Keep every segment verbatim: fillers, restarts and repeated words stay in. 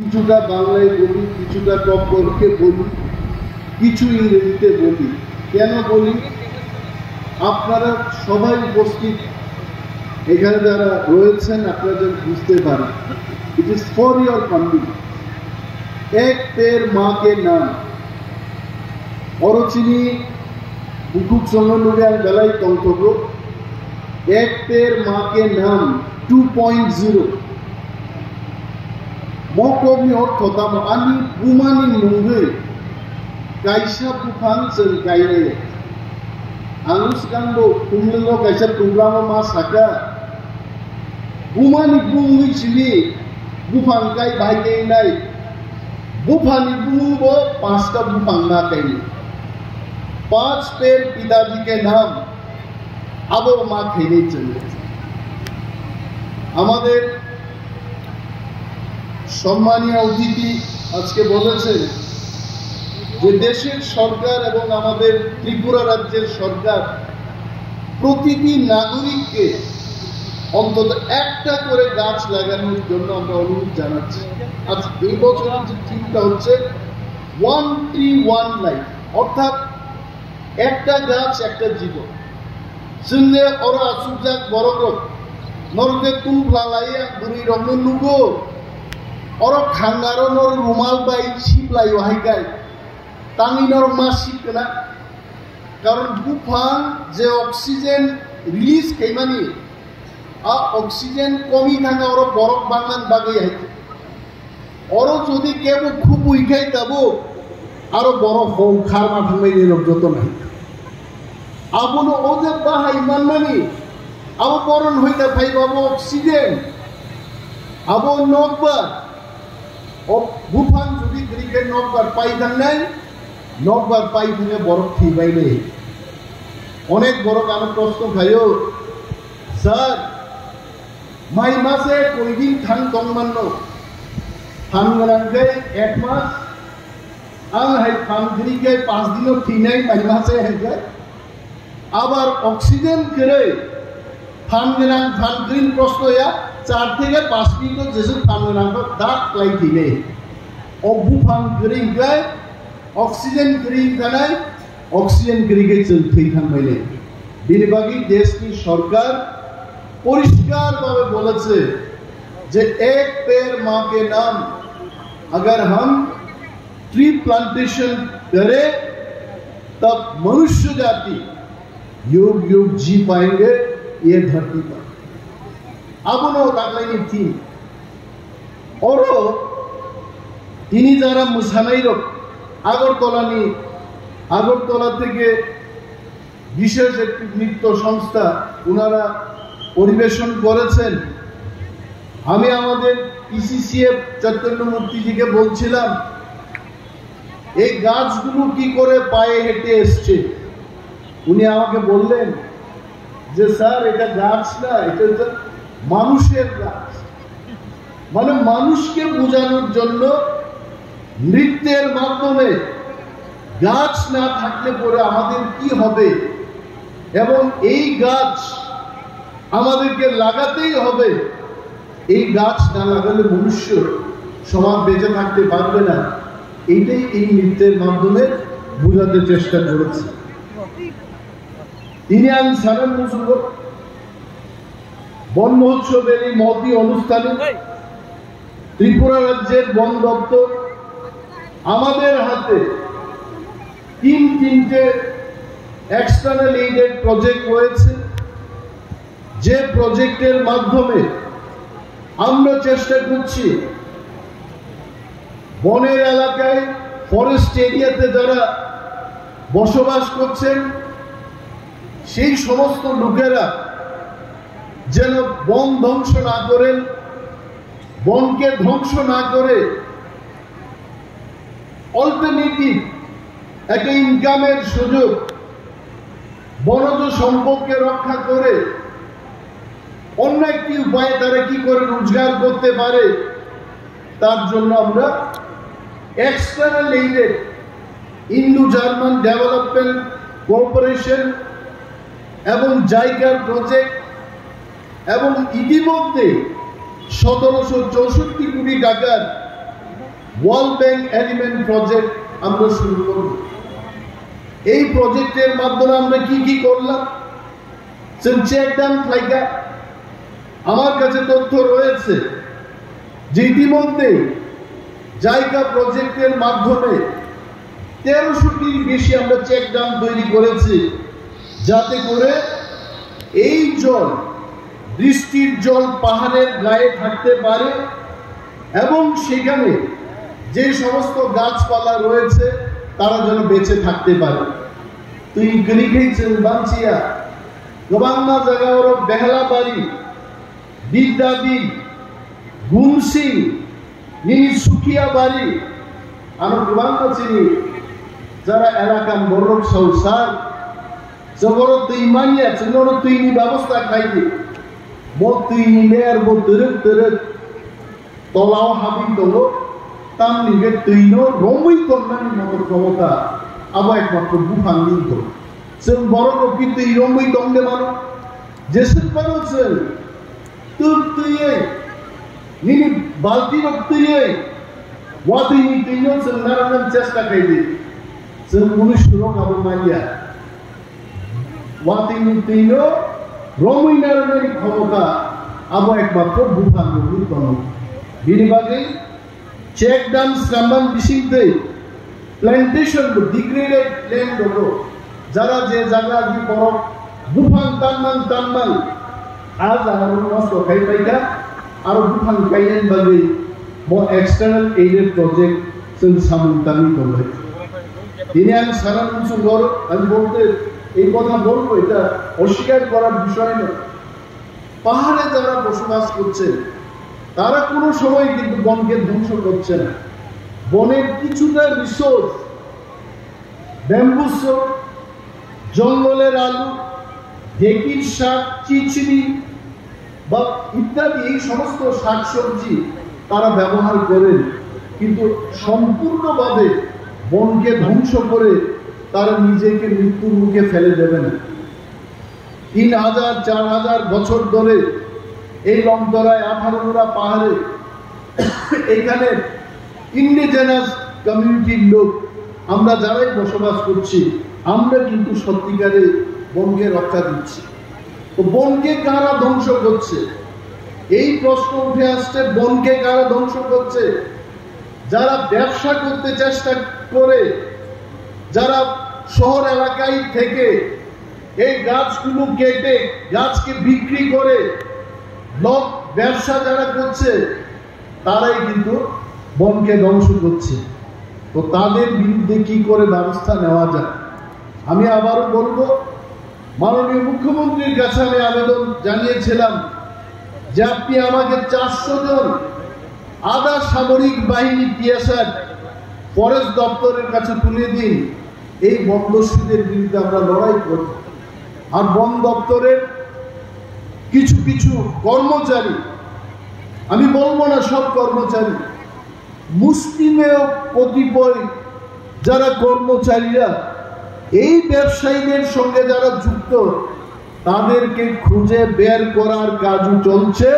কিছুটা বাংলায় বলি, কিছুটা টপ্পরকে বলি, কিছু ইংরেজিতে বলি। কেন বলি? আপনারা সবাই উপস্থিত এখানে যারা রয়েছেন, আপনারা যেন বুঝতে পারেন। It is for your convenience. Ek per maa ke naam. Oro chini bukhuk chwngno nugwi ang belai tongthogo. Ek per maa ke naam two point zero. Mo kokni ortho tamo? Ani bumani mungwi kaisa buphang chwng kainai. Ang swkangbo Khumlwngo kaisa program-o ma saka, bumani bumungwi chini buphang kai bahai kainai. Buphani bumungbo panchta buphang ma kainai. Panch per pitaji ke naam. Abo ma khainai chwng. আমাদের সম্মানীয় অতিথি আজকে বলেছেন যে দেশের সরকার এবং আমাদের ত্রিপুরা রাজ্যের সরকার প্রতিটি নাগরিককে অন্তত একটা করে গাছ লাগানোর জন্য আমরা অনুরোধ জানাচ্ছি। আজ এই বছরের যে থিমটা হচ্ছে ওয়ান ট্রি ওয়ান লাইফ, অর্থাৎ একটা গাছ একটা জীবন। Chwngno oro achukjak borokrok, norokno tungpla lai ang bwrwirokno nugo. Oro khangaro norok rumal bai siplaio hai kai. Tangwi norok ma sip kana. Karon buphang je oxygen release khaimani, a oxygen komi thangkha oro borok bangmani bagwi hai. Oro jodi kebo khubui khai tabuk, aro borok hong kharma thangmani rok joto nai. Abono o je bahai manmani, abo boron hoita phai babo oxygen, abo nokbar, o buphang jodi kwrwi khe nokbar pai thangnai, nokbar pai thangya borok thwi bai nai. Onek borok ano proshno khaio, "Sir, mai mase koi din thang tong manno? Phan gwnang khe ek mas, ang hai phan kwrwi khe panch dino thwinai mai mase hai khe." Abar oxygen kwrwi phan gwnang phan kwrwi proshno ya, char theke panch minute o jesuk phan gwnang khe dak khlai thwinai. O buphang kwrwi khe oxygen kwrwi khanai, oxygen kwrwi khe chwng thwi thang bai nai. Bini bagwi desh ni sorkar poriskar bhabe boleche je ek per maa ke naam, agar hum tree plantation kare, tab manushya jati yug yug ji payenge ye dharti par. Abono taklaini theme. Oro tini jara mwsanairok Agartala ni, Agartala theke bishesh ekti nritto songstha onara poribeshon korechen. Ami amader P C C F Chaitanya Murti ji ke bolchilam, এই গাছগুলো কি করে পায়ে হেঁটে এসছে? উনি আমাকে বললেন যে, "স্যার, এটা গাছ না, এটা হচ্ছে মানুষের গাছ।" মানে, মানুষকে বোঝানোর জন্য নৃত্যের মাধ্যমে গাছ না থাকলে পরে আমাদের কি হবে এবং এই গাছ আমাদেরকে লাগাতেই হবে। এই গাছ না লাগালে মনুষ্য সমাজ বেঁচে থাকতে পারবে না। এইটাই এই নৃত্যের মাধ্যমে বোঝাতে চেষ্টা করেছি। Tini ang sana muchungo, বন মহোৎসবের এই মহতী অনুষ্ঠানে ত্রিপুরা রাজ্যের বন দপ্তর আমাদের হাতে তিন তিনটে এক্সটার্নাল এইডেড প্রজেক্ট রয়েছে, যে প্রজেক্টের মাধ্যমে আমরা চেষ্টা করছি বনের এলাকায়, ফরেস্ট এরিয়াতে যারা বসবাস করছেন, সেই সমস্ত লোকেরা যেন বন ধ্বংস না করেন, বনকে ধ্বংস না করে অল্টারনেটিভ একটা ইনকামের সুযোগ, বনজ সম্পদকে রক্ষা করে অন্য একটি উপায়ে তারা কি করে রোজগার করতে পারে, তার জন্য আমরা external aided, Indo German development cooperation এবং জাইকার প্রজেক্ট এবং ইতিমধ্যে সতেরোশো চৌষট্টি কোটি টাকার ওয়ার্ল্ড ব্যাংক এলিমেন্ট প্রজেক্ট আমরা শুরু করব। এই প্রজেক্টের মাধ্যমে আমরা কি কি করলাম? চলছে একদম খাইকা। আমার কাছে তথ্য রয়েছে যে ইতিমধ্যে জাইকা প্রজেক্টের মাধ্যমে তেরোশোটির বেশি আমরা চেক ড্যাম তৈরি করেছি, যাতে করে এই জল, বৃষ্টির জল পাহাড়ের গায়ে থাকতে পারে এবং সেখানে যে সমস্ত গাছপালা রয়েছে, তারা যেন বেঁচে থাকতে পারে। Twi kwrwi khe chwng bangchiya. Kwbangma jaga oro Behlabari, Bidyabil, Gumsing, nini Sukiabari, ano kwbangma chini jara elaka borok sausar, jogoro twi manya, chwngno twi ni babosta khai di. Bo twi ni ler bo twrwk twrwk. Tolao habwi tongo, tamni hwnkhe twino romwi tongmani motor khomota abo ekmatro buphangni wngkho. Chwng borok rok ki twi romwi tongde mano, jeswk phano chwng twk twiwi, nini balti rok twiwi, watwini twino chwng narwknani chesta khaidi. Chwng mwnwi surok abo manya. Watwini twino romwi narwknani khomota abo ekmatro buphang rokni tongo. Bini bagwi check dam swnamban bisingtwi plantation bo degraded land rogo, jara je jaga agi borok buphang tanmang tanmang a jaga rok nosto khai paikha, aro buphang kainani bagwi bo external aided project chwng samung tangwi tongo. Tini ang sana muchung gor, আমি বলতে, এই কথা বলবো, এটা অস্বীকার করার বিষয় নয়। পাহাড়ে যারা বসবাস করছে, তারা কোনো সময় কিন্তু বনকে ধ্বংস করছে না। বনের কিছুটা রিসোর্স, ব্যাম্বু, জঙ্গলের আলু, ঢেঁকির শাক, চিচিড়ি বা ইত্যাদি এই সমস্ত শাকসবজি তারা ব্যবহার করেন, কিন্তু সম্পূর্ণভাবে বনকে ধ্বংস করে তারা নিজেকে মৃত্যুর মুখে ফেলে দেবেন। তিন হাজার, চার হাজার বছর ধরে এই লংতরায় আঠারোমুড়া পাহাড়ে এখানে ইন্ডিজিনাস কমিউনিটির লোক, আমরা যারাই বসবাস করছি, আমরা কিন্তু সত্যিকারে বনকে রক্ষা দিচ্ছি। তো বনকে কারা ধ্বংস করছে, এই প্রশ্ন উঠে আসছে, বনকে কারা ধ্বংস করছে? যারা ব্যবসা করতে চেষ্টা করে, যারা শহর এলাকায় থেকে এই গাছগুলো কেটে গাছকে বিক্রি করে ব্লক ব্যবসা যারা করছে, তারাই কিন্তু বনকে ধ্বংস করছে। তো তাদের বিরুদ্ধে কি করে ব্যবস্থা নেওয়া যায়? আমি আবারও বলবো, মাননীয় মুখ্যমন্ত্রীর কাছে আমি আবেদন জানিয়েছিলাম যে আপনি আমাকে চারশো জন আধা সামরিক বাহিনী, টিএসআর, ফরেস্ট দপ্তরের কাছে তুলে দিন। এই বনদস্যুদের বিরুদ্ধে আমরা লড়াই করব। আর বন দপ্তরের কিছু কিছু কর্মচারী, আমি বলবো না সব কর্মচারী, মুষ্টিমেয় কতিপয় যারা কর্মচারীরা এই ব্যবসায়ীদের সঙ্গে যারা যুক্ত, তাদেরকে খুঁজে বের করার কাজও চলছে।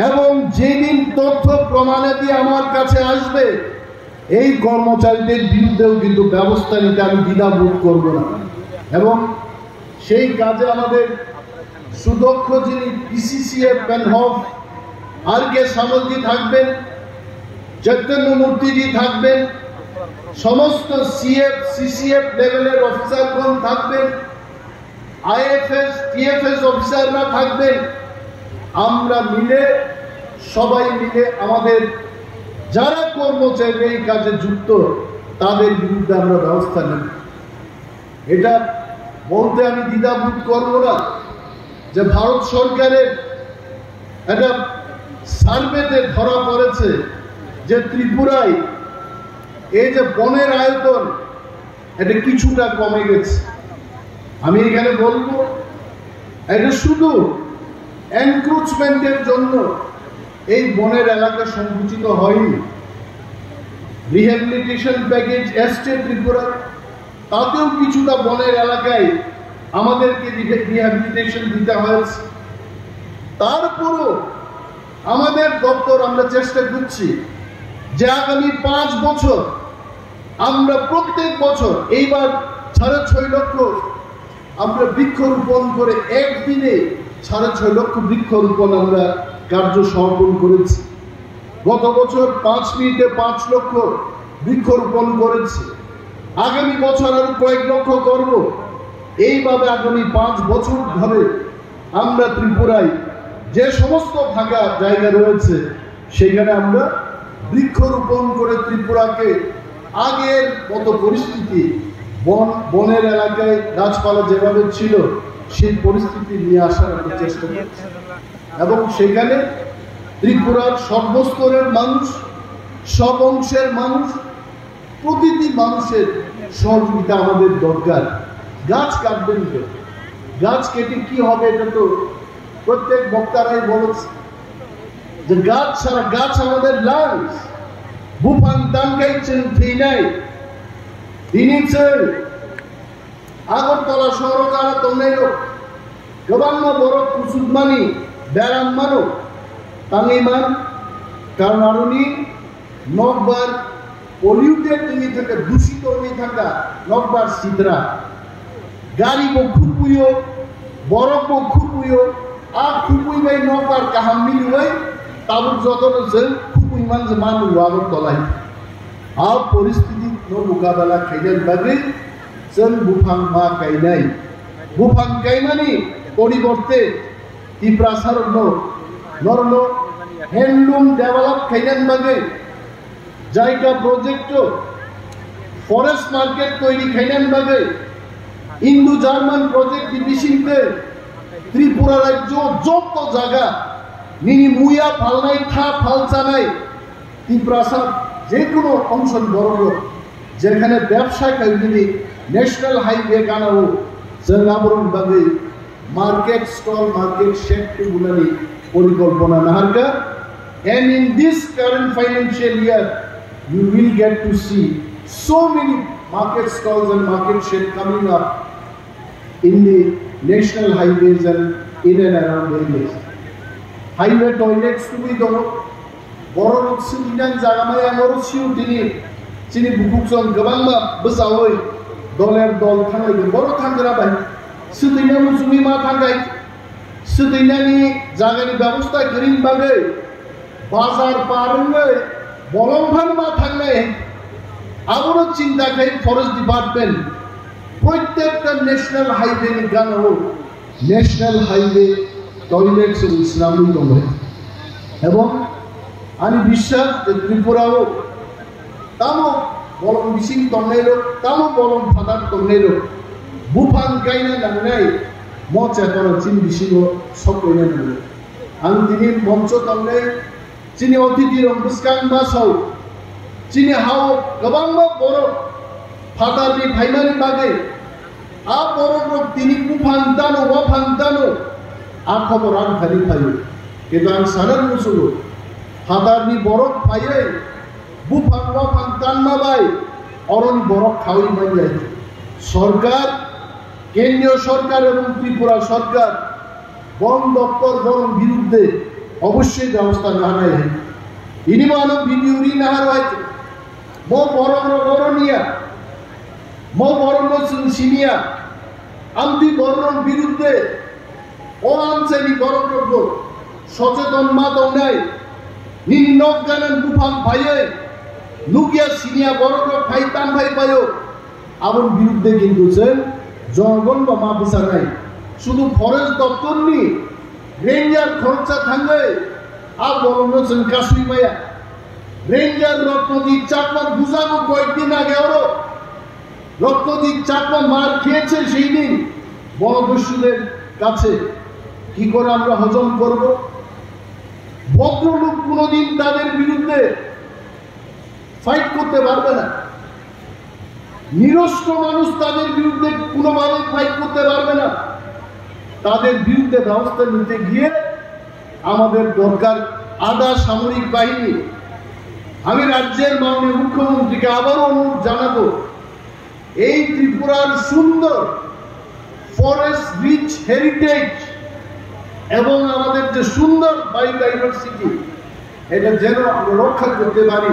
এবং যেদিন তথ্য প্রমাণাদি আমার কাছে আসবে, এই কর্মচারীদের বিরুদ্ধেও কিন্তু ব্যবস্থা নিতে আমি দ্বিধাবোধ করব না। এবং সেই কাজে আমাদের সুদক্ষ যিনি পিসিসিএফ পেনহফ, আর কে সামলজি থাকবেন, চৈতন্য মূর্তিজি থাকবেন, সমস্ত সিএফ, সিসিএফ লেভেলের অফিসারগণ থাকবেন, আইএফএস, টিএফএস অফিসাররা থাকবেন। আমরা মিলে, সবাই মিলে আমাদের যারা কর্মচারী এই কাজে যুক্ত, তাদের বিরুদ্ধে আমরা ব্যবস্থা নেব। এটা বলতে আমি দ্বিধাবোধ করব না যে ভারত সরকারের একটা সার্ভেতে ধরা পড়েছে যে ত্রিপুরায় এই যে বনের আয়তন, এটা কিছুটা কমে গেছে। আমি এখানে বলবো, এটা শুধু এনক্রোচমেন্টের জন্য এই বনের এলাকা সংকুচিত হয়নি। রিহ্যাবিলিটেশন প্যাকেজ এসছে ত্রিপুরা, তাতেও কিছুটা বনের এলাকায় আমাদেরকে রিহে-, রিহ্যাবিলিটেশন দিতে হয়েছে। তারপরও আমাদের দপ্তর, আমরা চেষ্টা করছি যে আগামী পাঁচ বছর আমরা প্রত্যেক বছর, এইবার সাড়ে ছয় লক্ষ আমরা বৃক্ষরোপণ করে একদিনে সাড়ে ছয় লক্ষ বৃক্ষরোপণ আমরা কার্য সমাপন করেছি। গত বছর পাঁচ মিনিটে পাঁচ লক্ষ বৃক্ষরোপণ করেছি। আগামী বছর আরো কয়েক লক্ষ করব। এইভাবে আগামী পাঁচ বছর ধরে আমরা ত্রিপুরায় যে সমস্ত ফাঁকা জায়গা রয়েছে, সেখানে আমরা বৃক্ষরোপণ করে ত্রিপুরাকে আগের মতো পরিস্থিতি, বন, বনের এলাকায় গাছপালা যেভাবে ছিল, সেই পরিস্থিতি নিয়ে আসার আমরা চেষ্টা করছি। এবং সেখানে ত্রিপুরার সর্বস্তরের মানুষ, সব অংশের মানুষ, প্রতিটি মানুষের সহযোগিতা আমাদের দরকার। গাছ কাটবেন কেন? গাছ কেটে কি হবে? এটা তো প্রত্যেক বক্তারাই বলেছে যে গাছ ছাড়া, গাছ আমাদের lungs. Buphang tangkai chwng thwinai. Tini chwng Agartala sohoro jara tongnairok kwbangma borok kuchukmani beram mano tangwi man, karon aroni nokbar polluted wngwi thangkha, dusito wngwi thangkha nokbar sitra. Gari bo khupuio, borok bo khupuio, a khupui bai nokbar kaham miliui tabuk jotono chwng khupui man je man Agartala. A poristiti no mukabela khainani bagwi chwng buphang ma kainai. Buphang kaimani poriborte Tiprasarokno norokno handloom develop khainani bagwi, Jaiga project o forest market toiri khainani bagwi, Indo-German project ni bisingtwi Tripura rajyo joto jaga nini muya phalnai, tha phalchanai, Tiprasa jekunu ongshon borok rok jekhane bebsa khaimani national highway gana o chwng aborokni bagwi market stall, market shed tubunani porikolpona naharkha. And in this current financial year, you will get to see so many market stalls and market shed coming up in the national highways and in and around areas. Highway toilets tubui tongo. Borok rok swtwinani jaga maya, ang oro sio tini chini bukhuk chwng kwbangma bwchaui doler dol thanglaikha. Borok thangkra bai swtwina muchungwi ma thangkhai. Swtwinani jagani bebosta kwrwini bagwi bazar par wngwi bolong phano ma thangnai. Abono chinta khai forest department prottekta national highway ni gana o national highway toilet se swnamwi tongo. Ebong ani biswas je Tripura o tamo bolong bising tongnai rok, tamo bolong phatar tongnai rok buphang kaina nangnai, mo chetona chini bisingo sok kaina nangnai. Ang tini moncho tongnai, chini othiti rok bwskang basao, chini hao kwbangma borok phatarni phaimani bagwi a borok rok tini buphang tano, waphang tano, a khobor ang thani phaio. Kintu ang sana muchungo, phatarni borok phaiwi buphang waphang tanma bai oroni borok khaui manya. Sorkar, kendriyo sorkar ebong Tripura sorkar, bon doptor borok birudde obossoi bebosta naharnai hai. Ini bo ano video ri nahar hai. Mo borok rok oro niya. Mo borok no chwng siniya. Amtwi borok rok birudde o amchaini borok rok bo socheton ma tongnai. Nini nok ganan buphang phaiwi nukya siniya borok rok phai tam phai paio. Aboni birudde kintu chwng jonogon bo ma bwchanai. Sudu forest doptorni ranger khoroksa thangwi a bolongno chwng kasui maya. Ranger Ratnodip Chakma bujago koyekdin age oro. Ratnodip Chakma মার খেয়েছে সেই দিন বনদস্যুদের কাছে। কি করে আমরা হজম করব? ভদ্রলোক কোনোদিন তাদের বিরুদ্ধে ফাইট করতে পারবে না। নিরস্ত্র মানুষ তাদের বিরুদ্ধে কোনোভাবে ফাইট করতে পারবে না। তাদের বিরুদ্ধে ব্যবস্থা নিতে গিয়ে আমাদের দরকার আধা সামরিক বাহিনী। আমি রাজ্যের মাননীয় মুখ্যমন্ত্রীকে আবারও অনুরোধ জানাবো, এই ত্রিপুরার সুন্দর ফরেস্ট রিচ হেরিটেজ এবং আমাদের যে সুন্দর বায়োডাইভার্সিটি, এটা যেন আমরা রক্ষা করতে পারি,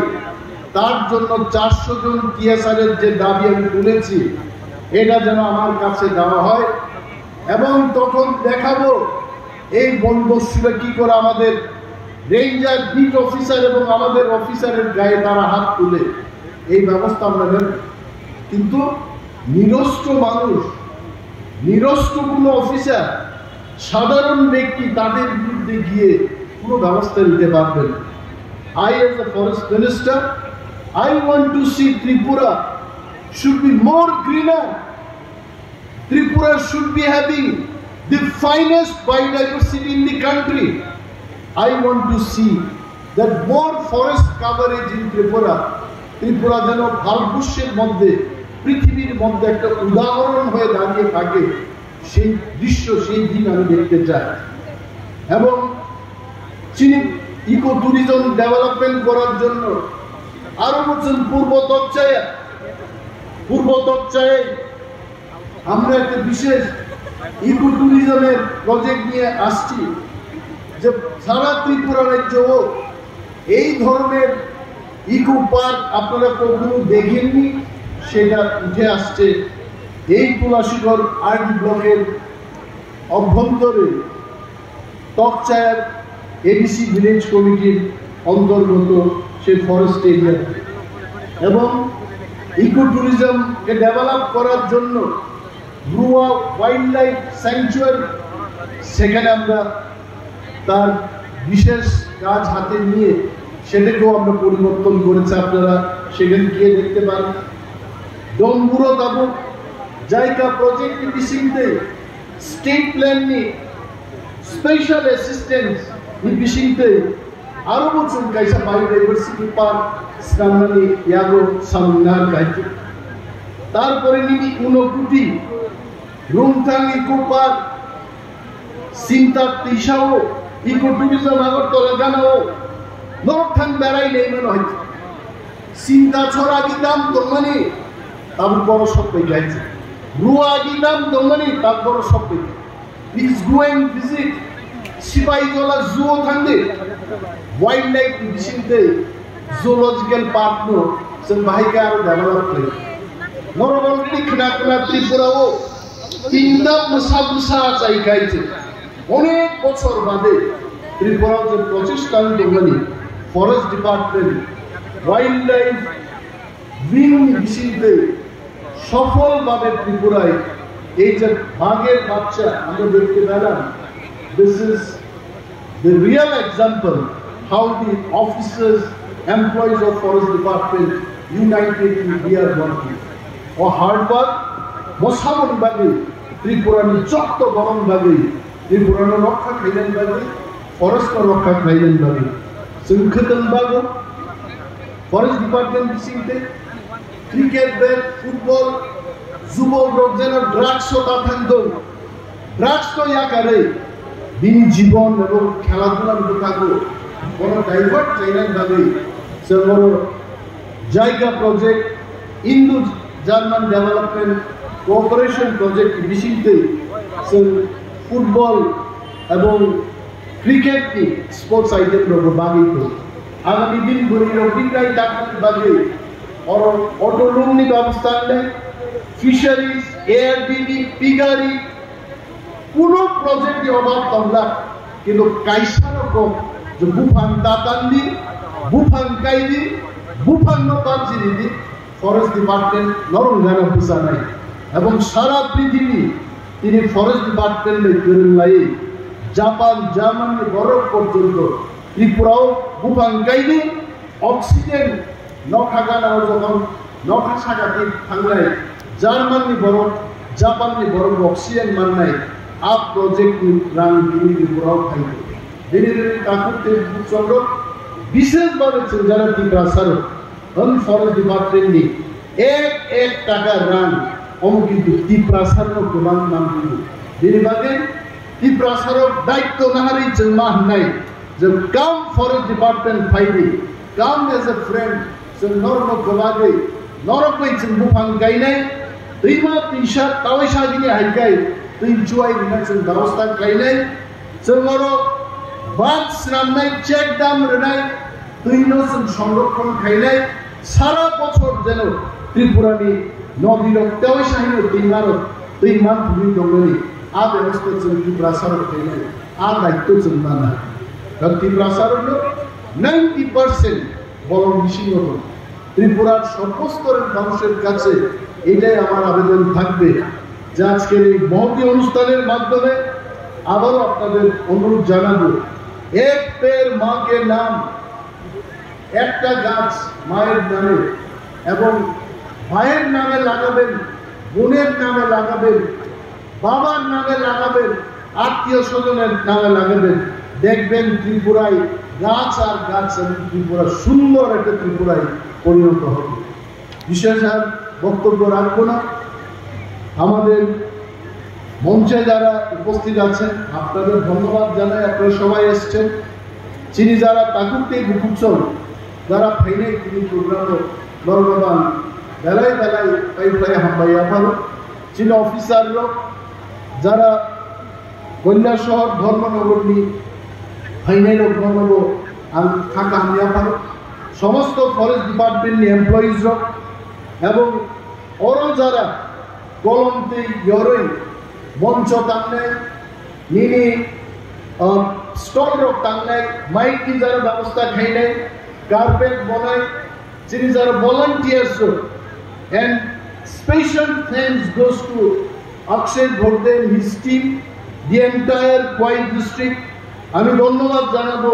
তার জন্য চারশো জন টিএসআর এর যে দাবি আমি তুলেছি, এটা যেন আমার কাছে দেওয়া হয়। এবং তখন দেখাবো এই বন্দস্যুরা কি করে আমাদের রেঞ্জার, বিট অফিসার এবং আমাদের অফিসারের গায়ে তারা হাত তুলে। এই ব্যবস্থা আমরা নেব। কিন্তু নিরস্ত্র মানুষ, নিরস্ত্র কোনো অফিসার, সাধারণ ব্যক্তি তাদের বিরুদ্ধে গিয়ে কোনো ব্যবস্থা নিতে পারবেন না। I, as a forest minister, I want to see Tripura should be more greener. Tripura should be having the finest biodiversity in the country. I want to see that more forest coverage in Tripura. Tripura যেন ভারতবর্ষের মধ্যে, পৃথিবীর মধ্যে একটা উদাহরণ হয়ে দাঁড়িয়ে থাকে, সেই দৃশ্য, সেই দিন আমি দেখতে চাই। এবং চিনি ইকো ট্যুরিজম ডেভেলপমেন্ট করার জন্য আরো বলছেন পূর্ব তকচায়, পূর্ব তকচায় আমরা একটা বিশেষ ইকো ট্যুরিজমের প্রজেক্ট নিয়ে আসছি, যে সারা ত্রিপুরা রাজ্য এই ধরনের ইকো পার্ক আপনারা কখনো দেখেননি, সেটা উঠে আসছে এই তুলাশিখর আরডি ব্লকের অভ্যন্তরে তকচার এডিসি ভিলেজ কমিটির অন্তর্গত সেই ফরেস্ট এরিয়া এবং ইকো ট্যুরিজমকে ডেভেলপ করার জন্য রুয়া ওয়াইল্ড লাইফ স্যাংচুয়ারি, সেখানে আমরা তার বিশেষ কাজ হাতে নিয়ে সেটাকেও আমরা পরিবর্তন করেছি, আপনারা সেখানে গিয়ে দেখতে পারেন। ডম্বুরো তাবুক জায়গা প্রজেক্ট বিসিংতে স্টেট প্ল্যান নি স্পেশাল অ্যাসিস্ট্যান্স নি বিসিংতে আরো বছর কাইসা বায়োডাইভার্সিটি পার্ক স্নানানি ইয়াগো সামনার গাইতে। তারপরে নিনি ঊনকোটি রুমথাং ইকো পার্ক, সিন্তা তিসাও ইকো ট্যুরিজম আগরতলা গানাও নরথাং বেড়াই নেই মনে হয়। সিন্তা ছড়া গিদাম দমনি তাবু বড় সব পেয়ে যাইছে। রুয়া গিদাম দমনি তার বড় সব পেয়ে। Please go and visit Sipaijala Zoo thangdi. Wildlife bisingtwi zoological park no chwng bahai khe aro develop khlai. Norok already khna khna Tripura o tinta bwsa bwsa achai khai se. Onek bochor bade Tripura o je prochesta wngmani forest department, wildlife wing ni bisingtwi সফলভাবে ত্রিপুরায় এই যে বাঘের বাচ্চা আমরা দেখতে পেলাম, this is the real example how the officers, employees of forest department unitedly we are working. O hard work, mosamoni bagwi, Tripurani jotto borok bagwi, Tripurano rokha khainani bagwi, forest no rokha khainani bagwi. Chwng khwtwng bago, forest department bisingtwi cricket bat, football, jubok rok jeno drugs o ta thang dong. Drugs no yakarwi bini jibon ebo khela dhula ni bwthago bono divert khlainani bagwi chwng oro Jaiga project, Indo German Development Cooperation Project bisingtwi chwng football ebong cricket ni sports item rok bagwi tongo. Agami din bwrwi rok ni kai dakti bagwi oro auto room ni babostha nai, fisheries, A R D D, piggery, kuno project ni obab tonglak, kintu kaisa rok kok je buphang tatandi, buphang kaidi, buphang no banjiridi, forest department norong gana bwchanai. Ebong sara prithibi tini forest department bai kwrwnglai, Japan, German ni borok porjonto Tripura o buphang kaidi, oxygen nokha gana o jokhon nokha saka twi thangnai German ni borok, Japan ni borok oxygen mannai a project ni rang tini Tripura o phai. Bini bini takhuk tei buchongrok bishes bhabe chwngjana Tiprasa rok. Ang forest department ni ek ek taka rang omo kintu Tiprasa no kwbang man twi. Bini bagwi Tiprasa rok daityo naharwi chwng ma hwnai je kam forest department phaidi, kam as a friend, chwng norokno kwbagwi norok bai chwng buphang gainai, twima twisa tawaisa gini hai kai twi chuai rwna chwng bebosta khlainai. Chwng oro bak swnamnai, check dam rwnai, Twino chwng sonrokhon khainai, sara bochor jeno Tripurani nodirok tei saino twimano twi manthogwi tongnani a bebosta chwng Tiprasarok khainai, a daitto chwng mana. Karon Tiprasarokno ninety percent bolong bisingo tongo. ত্রিপুরার সর্বস্তরের মানুষের কাছে এটাই আমার আবেদন থাকবে যে আজকের এই মহতী অনুষ্ঠানের মাধ্যমে আবারও আপনাদের অনুরোধ জানাবো, এক পেড় মা কে নাম, একটা গাছ মায়ের নামে, এবং ভাইয়ের নামে লাগাবেন, বোনের নামে লাগাবেন, বাবার নামে লাগাবেন, আত্মীয় স্বজনের নামে লাগাবেন, দেখবেন ত্রিপুরায় গাছ আর গাছ এবং ত্রিপুরা সুন্দর একটা ত্রিপুরায় পরিণত হবে। বিশেষ আর বক্তব্য রাখবো না। আমাদের মঞ্চে যারা উপস্থিত আছেন, আপনাদের ধন্যবাদ জানাই, আপনারা সবাই এসছেন। Chini jara takhuk tei bukhuk song, jara phainai tini program o norok no ang belai belai pai phlai hambai yapharo. Chini officer rok jara Kailasahar Dharmanagar ni phainai rok no ang kha kaham yapharo. Somosto forest department ni employees rok ebong oro jara kolom tei yorwi moncho tangnai, nini, ah, stall rok tangnai, mic ni jara bebosta khainai, carpet bonai, chini jara volunteers rok. And special thanks goes to Akshay Bhogde and his team, the entire Khowai district. আমি ধন্যবাদ জানাবো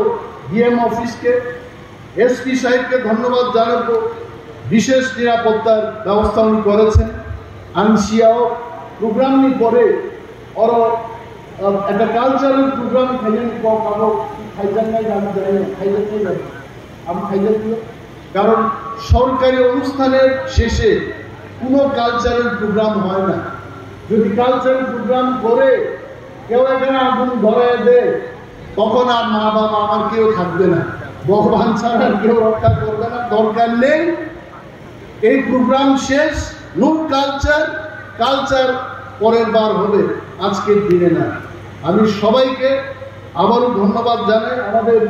ডিএম অফিসকে, এসপি সাহেবকে ধন্যবাদ জানাবো, বিশেষ নিরাপত্তার ব্যবস্থা উনি করেছেন। Ang siya o program ni pore oro, ah, ekta cultural program khainani kok abo khaijaknai, dabi jani khaijaknai, dabi abo khaijaknai. কারণ সরকারি অনুষ্ঠানের শেষে কোনো কালচারাল প্রোগ্রাম হয় না। যদি কালচারাল প্রোগ্রাম করে কেউ এখানে আগুন ধরায় দেয়, তখন আর মা বাবা আমার কেউ থাকবে না, ভগবান ছাড়া আর কেউ রক্ষা করবে না। দরকার নেই, এই প্রোগ্রাম শেষ, নো কালচার, কালচার পরের বার হবে, আজকের দিনে না। আমি সবাইকে আবারও ধন্যবাদ জানাই। আমাদের,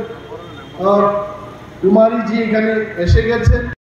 আহ, কুমারীজি এখানে এসে গেছেন।